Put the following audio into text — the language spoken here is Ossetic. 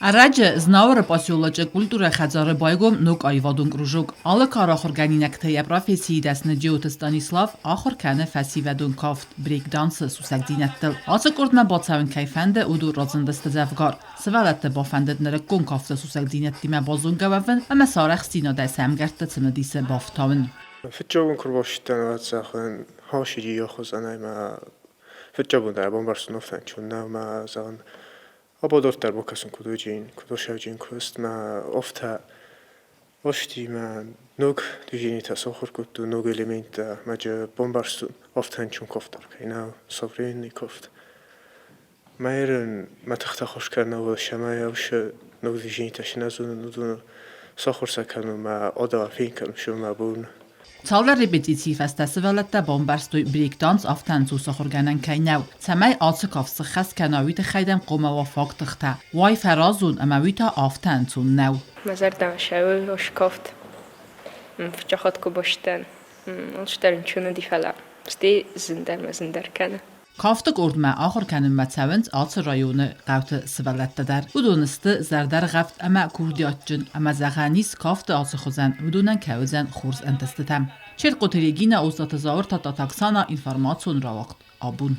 Ӕрӕджы Знауыры поселочы культурӕйы хӕдзары байгом ног аивадон кружок. Алы кары ахуыргӕнинӕгтӕ йӕ профессийы дӕсны Джиоты Станислав ахуыр кӕны фӕсивӕдон кафт, брейк-дансы сусӕгдзинӕдтыл. Ацы къордмӕ бацӕуын кӕй фӕнды, уыдон разындысты дзӕвгар. Сывӕллӕтты бафӕндыд нырыккон кафты сусӕгдзинӕдтимӕ базонгӕ уӕвын ӕмӕ сӕ арӕхстдзинадӕй сӕ ӕмгӕртты цымыдисы бафтауын. Фыццагон куы рбацыдтӕн, уӕд хосиди хуызӕн ӕмӕ фыццагон дӕр бамбӕрстон офтӕн ӕмӕ зӕгъын Абодорддӕр бакӕсун куд уоджин, куд осӕвджин куст ма офтӕ ости ма ног движенитӕ сахур кодтон, ног элементтӕ ма джы бамбӕрстон офтӕнчун кофт дӕр кӕй нӕу, современный кофт. Ма ерын мӕ тыхтӕ хос кӕнӕ сӕмӕ уыцы ног движенитӕ цы нӕ зонын, уыдоны сахур сӕ кӕнун ма одӕ фен кӕнун сӕ мӕ бон. Цалдӕр репетицийы фӕстӕ сывӕллӕттӕ бамбӕрстой, брейк-данс афтӕ ӕнцон сахуыргӕнӕн кӕй нӕу. Цӕмӕй ацы кафт сыххӕст кӕна, уый тыххӕй дӕм хъуамӕ уа фаг тыхтӕ. Уай фӕразон, ӕмӕ уый та афтӕ ӕнцон нӕу. Мӕ зӕрдӕмӕ цӕуы скафт. Фыццаг хатт куы бацыдтӕн, алцыдӕр ӕнцон уыди, фӕлӕ стӕй зындӕр ӕмӕ зындӕр кӕны. Кафты къордмӕ ахуыр кӕнынмӕ цӕуынц ацы районы хъӕуты сывӕллӕттӕ дӕр. Уыдон сты зӕрдӕргъӕвд ӕмӕ курдиатджын, ӕмӕ зӕгъӕн ис, кафты ацы хуызӕн уыдонӕн кӕй уыдзӕн хорз ӕнтыстытӕ. Черкъоты Регинӕ, Остъаты Зауыр, Тадтаты Оксана, информацион рауагъд Абон.